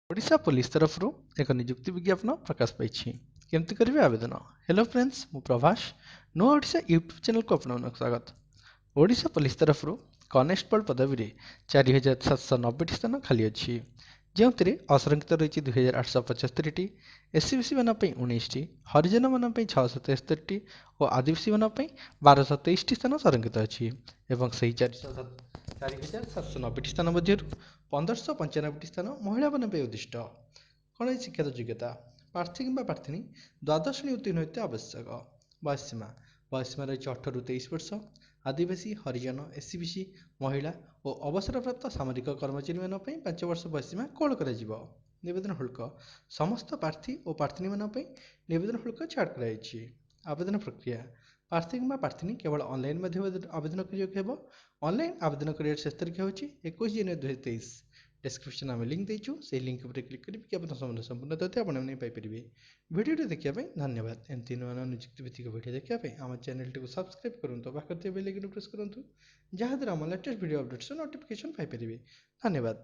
Odisha police ତରଫରୁ ଏକ ନିଯୁକ୍ତି ବିଜ୍ଞାପନ ପ୍ରକାଶ ପାଇଛି। କେମିତି କରିବେ ଆବେଦନ? ହ୍ୟାଲୋ ଫ୍ରେଣ୍ଡସ୍, ମୁଁ ପ୍ରଭାସ, ନୂଆ ଓଡ଼ିଶା ୟୁଟ୍ୟୁବ୍ ଚ୍ୟାନେଲକୁ ଆପଣମାନଙ୍କୁ ସ୍ୱାଗତ। ଓଡ଼ିଶା ପୋଲିସ ତରଫରୁ କନେଷ୍ଟବଳ ପଦବୀରେ 4790ଟି ସ୍ଥାନ ଖାଲି ଅଛି, ଯେଉଁଥିରେ ଅସଂରକ୍ଷିତ ରହିଛି 2875ଟି, ଏସ୍ ସି ବି ସି ମାନଙ୍କ ପାଇଁ 19ଟି, ହରିଜନମାନଙ୍କ ପାଇଁ 673ଟି ଓ ଆଦିବାସୀମାନଙ୍କ ପାଇଁ 1223ଟି ସ୍ଥାନ ସଂରକ୍ଷିତ ଅଛି। ଏବଂ ସେହି 4790ଟି ସ୍ଥାନ ମଧ୍ୟରୁ 1595ଟି ସ୍ଥାନ ମହିଳାମାନଙ୍କ ପାଇଁ ଉଦ୍ଦିଷ୍ଟ। କ'ଣ ଏହି ଶିକ୍ଷାଗତ ଯୋଗ୍ୟତା? ପ୍ରାର୍ଥୀ କିମ୍ବା ପ୍ରାର୍ଥିନୀ ଦ୍ୱାଦଶ ଶ୍ରେଣୀ ଉତ୍ତୀର୍ଣ୍ଣ ହୋଇଥିବା ଆବଶ୍ୟକ। ବୟସ ସୀମା? ବୟସ ସୀମା ରହିଛି 18ରୁ 23 ବର୍ଷ। ଆଦିବାସୀ, ହରିଜନ, ଏସ୍ ସି ବି ସି, ମହିଳା ଓ ଅବସରପ୍ରାପ୍ତ ସାମରିକ କର୍ମଚାରୀମାନଙ୍କ ପାଇଁ 5 ବର୍ଷ ବୟସ ସୀମା କୋହଳ କରାଯିବ। ନିବେଦନ ଶୁଳ୍କ? ସମସ୍ତ ପ୍ରାର୍ଥୀ ଓ ପ୍ରାର୍ଥିନୀମାନଙ୍କ ପାଇଁ ନିବେଦନ ଶୁଳ୍କ ଛାଡ଼ କରାଯାଇଛି। ଆବେଦନ ପ୍ରକ୍ରିୟା? ପ୍ରାର୍ଥୀ କିମ୍ବା ପ୍ରାର୍ଥିନୀ କେବଳ ଅନଲାଇନ୍ ମାଧ୍ୟମରେ ଆବେଦନ କରିବାକୁ ହେବ। ଅନଲାଇନ୍ ଆବେଦନ କରିବାର ଶେଷ ତାରିଖ ହେଉଛି 21 ଜାନୁଆରୀ 2023। ଡେସ୍କ୍ରିପସନ୍ ଆମେ ଲିଙ୍କ୍ ଦେଇଛୁ, ସେଇ ଲିଙ୍କ୍ ଉପରେ କ୍ଲିକ୍ କରି ବିଜ୍ଞାପନ ସମ୍ବନ୍ଧୀୟ ସମ୍ପୂର୍ଣ୍ଣ ତଥ୍ୟ ଆପଣମାନେ ପାଇପାରିବେ। ଭିଡ଼ିଓଟି ଦେଖିବା ପାଇଁ ଧନ୍ୟବାଦ। ଏମିତି ନୂଆ ନୂଆ ନିଯୁକ୍ତି ଭିତ୍ତିକ ଭିଡ଼ିଓ ଦେଖିବା ପାଇଁ ଆମ ଚ୍ୟାନେଲଟିକୁ ସବସ୍କ୍ରାଇବ୍ କରନ୍ତୁ, ପାଖରେ ଥିବା ବେଲ୍ ଆଇକନ୍ ପ୍ରେସ୍ କରନ୍ତୁ, ଯାହାଦ୍ୱାରା ଆମ ଲାଟେଷ୍ଟ ଭିଡ଼ିଓ ଅପଡ଼େଟ୍ସର ନୋଟିଫିକେସନ୍ ପାଇପାରିବେ। ଧନ୍ୟବାଦ।